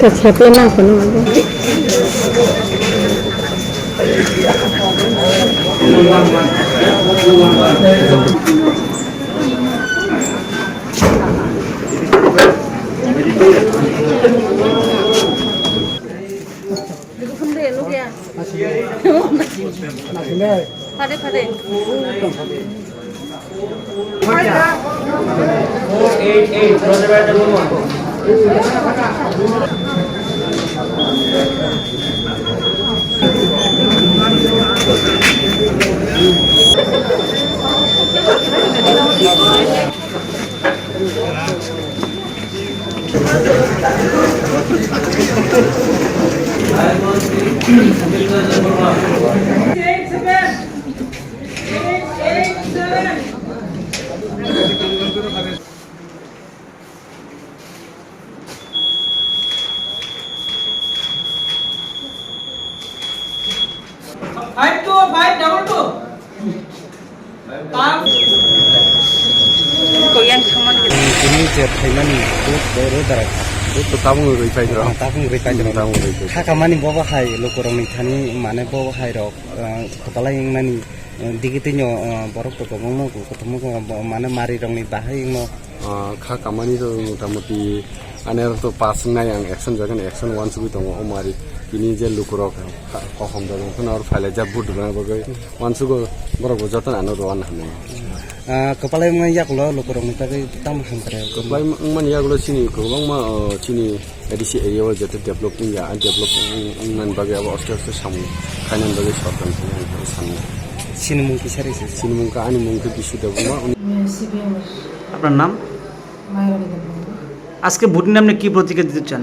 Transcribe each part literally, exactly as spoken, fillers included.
Seple nang kono abo. Phade, phade. Five two five double two. Tini je phaimani, bo, bo ro darai kha. Bo to tabung rwi phai jora. Ah, tabung rwi phai jora. Tabung rwi phai. Kha kamani bo bo hai lukurokni thani, mane bo bo hai rok, ah, kwtalai wngnani, ah, digi twi no, ah, borok to kwbangma, kwbangma, mane mari rokni bahai wngno. Ah, kha kamani to motamoti ani aro to pass wngnai ang action jagan action wansugwi tongo o mari. Tini je lukurok kha-, kokhom dodong phano aro phailaijak vote rwna bagwi wansugo borok bo jotono ano rw-an hinwi. Ah, kwpalai wngmani yakulo lukurokni bagwi tamo hamkrai? Kwplai wngmani yakulo chini kwbangma, ah, chini A D C area o jete develop wngya, ah, develop wng-, wngnani bagwi abo aste aste samung khainani bagwi sorkar ni thani ang sanna. Chini mung kisa rwse? Chini mung kha, ani mung khe Bisu Debbarma. C P M. আপনার নাম? মায়ের আলী দেববর্মা। আজকে ভোট নিয়ে আপনি কি প্রতিক্রিয়া দিতে চান?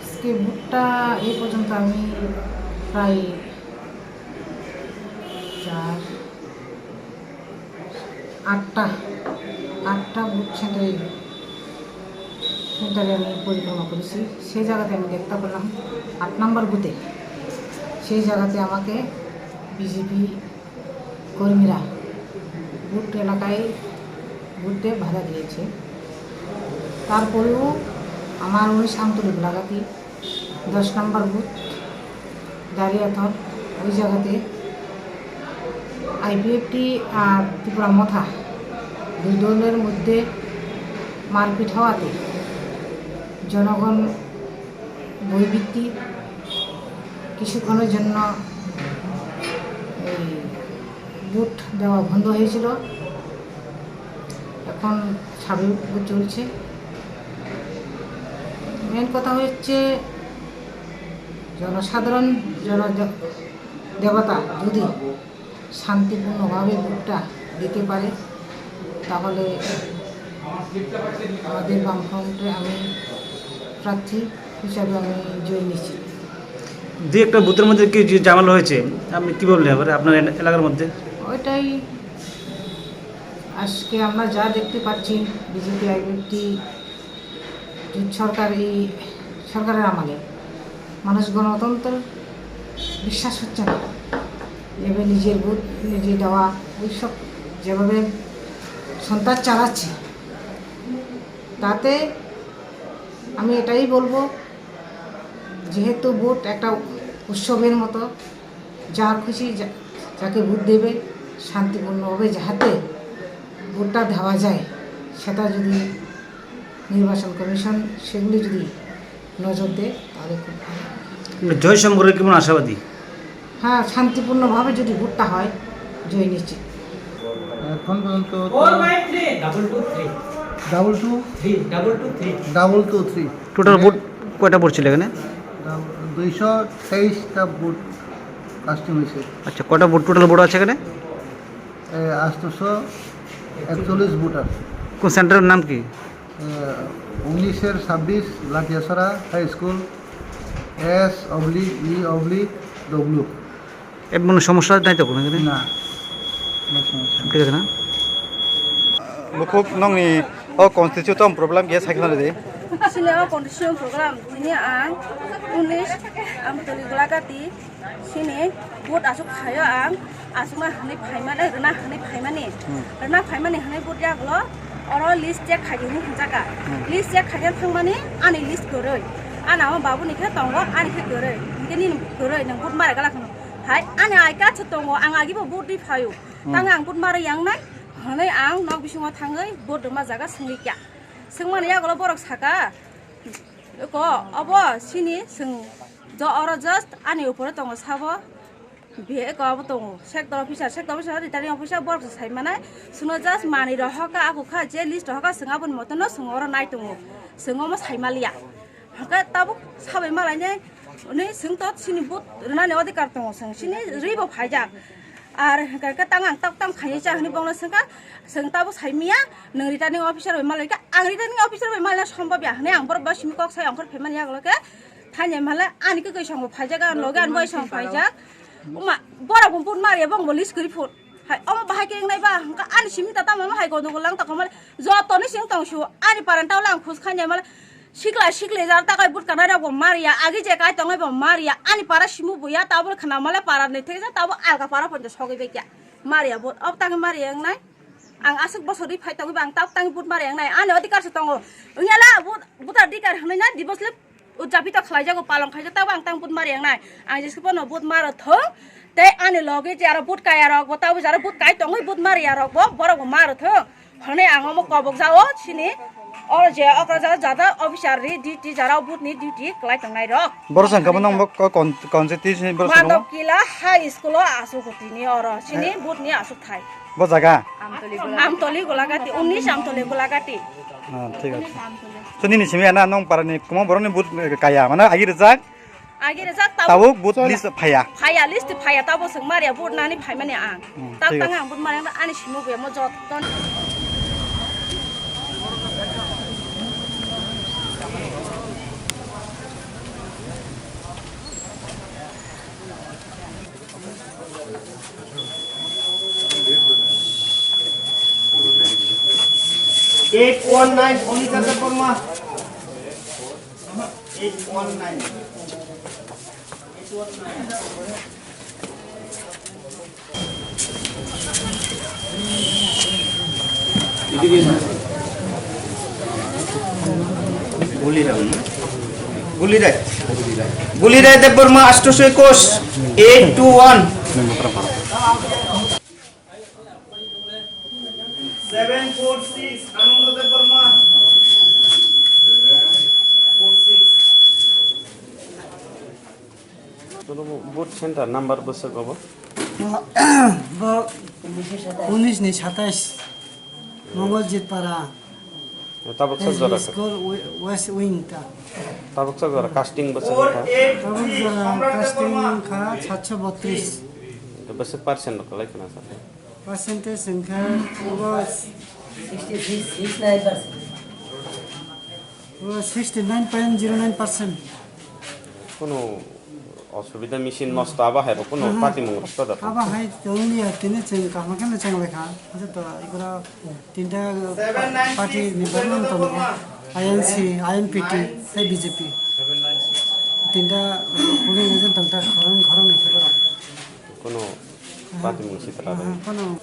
আজকে ভোটটা এই পর্যন্ত আমি প্রায় চার, আটটা, আটটা ভোট সেন্টারে, সেন্টারে আমি পরিক্রমা করেছি। সেই জায়গাতে আমি গ্রেপ্তার করলাম আট নম্বর বুথে। সেই জায়গাতে আমাকে বিজেপি কর্মীরা ভোট এলাকায় ঘুরতে বাধা দিয়েছে। তারপরেও আমার উনিশ আমতলী গোলাঘাটি দশ নম্বর বুথ দারিয়াথন, ওই জায়গাতে আইপিএফটি আর ত্রিপুরা মথা দুই দলের মধ্যে মারপিট হওয়াতে জনগণ ভয়ভীতি কিছুক্ষণের জন্য এই ভোট দেওয়া বন্ধ হয়েছিল, এখন স্বাভাবিক চলছে। মেন কথা হচ্ছে জনসাধারণ, জন দেবতা যদি শান্তিপূর্ণভাবে ভোটটা দিতে পারে, তাহলে আমাদের বামফ্রন্টে আমি প্রার্থী হিসাবে আমি জয় নিশ্চিত। দুই একটা বুথের মধ্যে কি যে ঝামেলা হয়েছে, আপনি কি বললেন এবারে আপনার এলা-, এলাকার মধ্যে? ওইটাই আজকে আমরা যা দেখতে পাচ্ছি, বিজেপি আইপিএফটি জোট সরকার, এই সরকারের আমলে মানুষ গণতন্ত্র বিশ্বাস হচ্ছে না। যেভাবে নিজের ভোট নিজে দেওয়া, ওইসব যেভাবে সন্ত্রাস চালাচ্ছে, তাতে আমি এটাই বলবো, যেহেতু ভোট একটা উৎসবের মতো, যার খুশি যা-, যাকে ভোট দেবে, শান্তিপূর্ণভাবে যাহাতে ভোটটা দেওয়া যায়, সেটা যদি নির্বাচন কমিশন সেগুলি যদি নজর দেয়, তাহলে খুব ভালো। জয় সম্পর্কে কেমন আশাবাদী? হ্যাঁ, শান্তিপূর্ণভাবে যদি ভোটটা হয়, জয় নিশ্চিত। এখন পর্যন্ত তো four five three double two three. Double two? Three, double two three. Double two three. Total vote কয়টা পড়ছিল এখানে? দুইশো তেইশটা ভোট কাস্টিং হয়েছে। আচ্ছা, কয়টা ভোট, টোটাল ভোট আছে এখানে? এ, আটশোশো একচল্লিশ ভোটার। কোন সেন্টারের নাম কি? এ, উনিশের ছাব্বিশ, লাঠিয়াছড়া হাই স্কুল, এস অবলিক ই অবলিক ডব্লিউ। এর কোনো সমস্যা নাই তো কোনো এখানে? না, কোনো সমস্যা নেই। ঠিক আছে না? Lukhuk nongni o constitution problem khe sai khna ridi. Sini o constitution problem tini ang unis ang toli golagati sini vote asuk khayo ang asukma hwnwi phaimani rwna hwnwi phaimani rwna phaimani hwnwi vote yaglo oro list check khaidi hwnwi hwnjaka list check khaina thangmani ani list kwrwi Ani ama babu ni khe tongo, ani khe kwrwi. Hinkhe nini kwrwi, nwng vote mari gala kheno. Hai, ani ai card se tongo, ang agi bo vote ri phaio. Hmm. Tang ang vote mari yang nai, hwnwi ang nok bisingo thangwi vote rwma jaga swngwi kya. Swngmani yagulo borok saka, "Ko, obo sini swng, jo oro just ani upore tongo sabo." Bihe eko abo tongo, sector officer, sector officer, returning officer, borok se sai manai, chwngno just manwi rok hoka, ako kha, je list rok hoka, chwng aboni motono chwng oro nai tongo, chwng omo sai maliya. Hwnkhe tabuk sabai malainai, hwnwi chwng to chini vote rwnani odhikar tongo, chwng chini rwi bo phaijak. Ar hwnkhe tang ang tabuk tamo khainai cha hwnwi bongno swngkha, chwng tabuk sai miya, nwng returning officer bai malaikha, ang returning officer bai malna sombab ya hwnwi ang borok bai simi kok sai ongkhor phaimani yagulo khe, thani male ani khe kaisong bo phaijak, ang loge ani bai song phaijak. Uma, borok bo vote mariya, bong bo list kwrwi phut. Hai, omo bahai khe wngnai ba, hwnkha ani simi tata mama hai godo golang ta komal. Joto ni sing tong su, ani parent tao lang khus khanya mal. Sikla sikli jar ta kai vote kanai rok bo mariya, agi je kai tongai bo mariya. Ani para simu buya, tabo khna male para ni theksa, tabo alga para ponjo sogwi bekya. Mariya vote, ob tangi mariya wngnai. Ang aswk bosor ri phai tongwi ba ang tab tangi vote mariya wngnai. Ani odhikar se tongo. Wngya la vote, voter adhikar hwnwi na dibo slip. Udjapito khlaijago, palong khaijak, tabo ang tang vote mari yang nai. Ang jeske bono vote maro thung, tei ani loge je aro vote kaya rok bo, tabo je aro vote kai tongwi vote mari ya rok bo, borok bo maro thung. Hwnwi ang omo kobok jao sini, oro je okra jao jada officer ni duty, jara vote ni duty klai tongnai rok. Borok sangkabo nang bo ko-, kon-, constituency borok sangkabo? Mandop Kila High School o asuk tini oro, sini vote ni asuk thai. Bo jaga? Amtoli Golagati. Amtoli Golagati, unis Amtoli Golagati. Ah, thik ache. Unis Amtoli. So, nini simi ana nong parani kwma borokni vote, eh, kaya, mane agi rijak? Agi rijak, tabuk. Tabuk vote list phaya? Phaya, list phaya, tabuk swng mariya vote nani phaimani ang. Hmm, tabuk thik tang ache. Ang vote mari ang ani simi buya mo jotton. Eight one nine, Monika Debbarma. Eight one nine. Gulirai Debbarma, আটশোশো একুশ, eight two one. Seven four six, Ananda Debbarma. Four six. Vote center number bwswk obo? Bo unis ni satais, Mongoljit Para. Tabuk sak jora. School West Wing ta. Tabuk sak jora casting bwswk kha? Tabuk jora casting kha satsho botris. Bwswk percent rok kwlai khna sa? Percentage wngkha obo sixty-nine percent. Sixty nine point zero nine percent. Kono osubida, machine nosto aba hai bo kono patimung nosto da. Aba hai tonglia tini chwng kaham khe chwng lekha. Asa to ikora tinta party ni bagwi tongo. I N C, I N P T, tei B J P. Tinta polling agent tongta khorang khorang ni kheboro. Kono patimung sitra da. Kono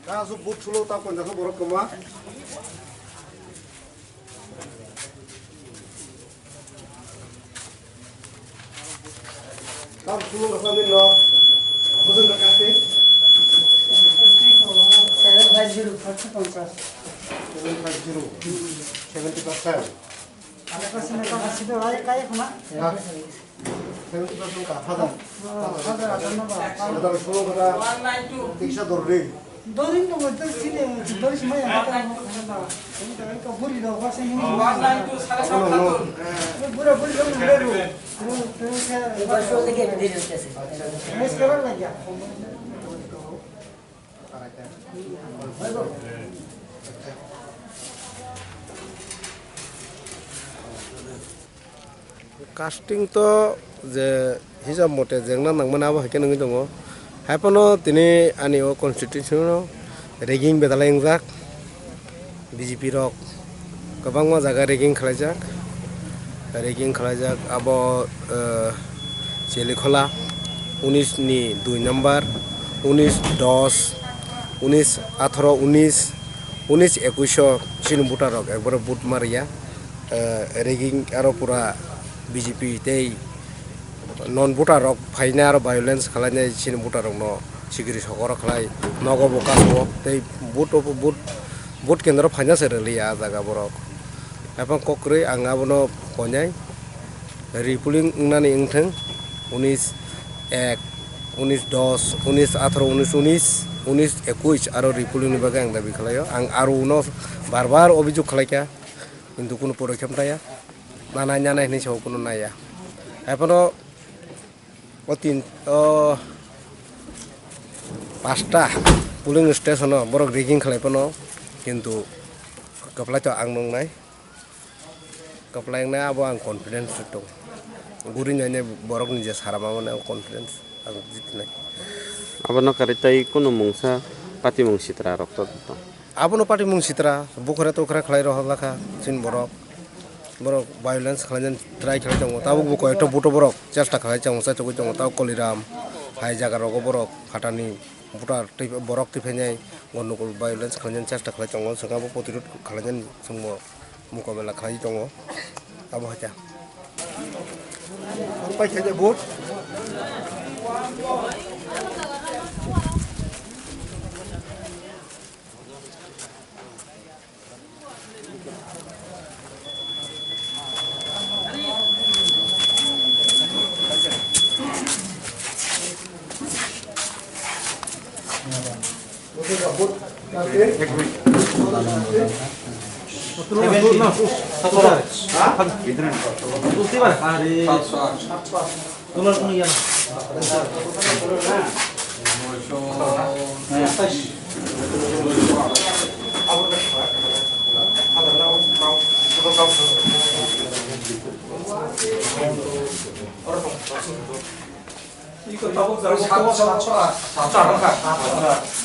Kaso but sulo ta ponjaso borok kwma. Tam sulo rasa ni no. Bujung ka kasti. Seven five zero, kharchi ponchas. Seven five zero, seventy percent. Seventy percent ka, hazar. Hazar sulo kota, tiksa dorri. Dorri no, dorri sini, dorri sini ya. Buri do, basa ni. Bura buri do, buri do. Buri do, buri do. Casting to je hisab mote jengna nangmani abo hai khe nungwi tongo. Haiphano tini ani o constituency-o rigging bedalai wngjak. B J P rok kwbangma jaga rigging khlaijak. Rigging khlaijak abo, eh, Chelikhola unis ni dui number, unis dos, unis atharo, unis, unis ekush o chini voter rok ekbare vote ma rwya. Eh, rigging aro pura B J P tei non voter rok phainai aro violence khlainai chini voter rokno sikiri sokoro khlai nogo bo kasongo tei vote o vote, vote kendro phaina se rwliya ah jaga borok. Haiphano kok kwrwi ang abono koinai repolling wngnani wngthwng unis ek, unis dos, unis atharo, unis unis, unis ekush aro repolling ni bagwi ang dabi khlaio. Ang aro uno bar bar obhijog khlaikha. Hintu kunu porokhe mtaya. Nanai, nanai hinwi sao kunu naiya. Haiphano o tin, o pasta polling station o borok rigging khlai phano hintu kwplai to ang nungnai. Kwplai wngnai abo ang confidence tongo. Guri nai nai borok ni je sara mano ang confidence. Ang jitinai. Abono kwrwi tei kunu mungsa patimung sitra rok to tong. Abono patimung sitra bukhara tukhara khlai rohor lakha chini borok. Borok violence khlainani try khlai tongo. Tabuk bo koyekta buto borok chesta khlai tongo, chai togwi tongo. Tabuk Koliram hai jaga rogo borok phatani butar twi borok twi phainai gondogol violence khlainani chesta khlai tongo. Swkang bo protirod khlainani chwngbo. Mukabela khlai tongo abo hai khe. Pai khe bo. Iko tabuk jabo. Satsho, satsho, satsho.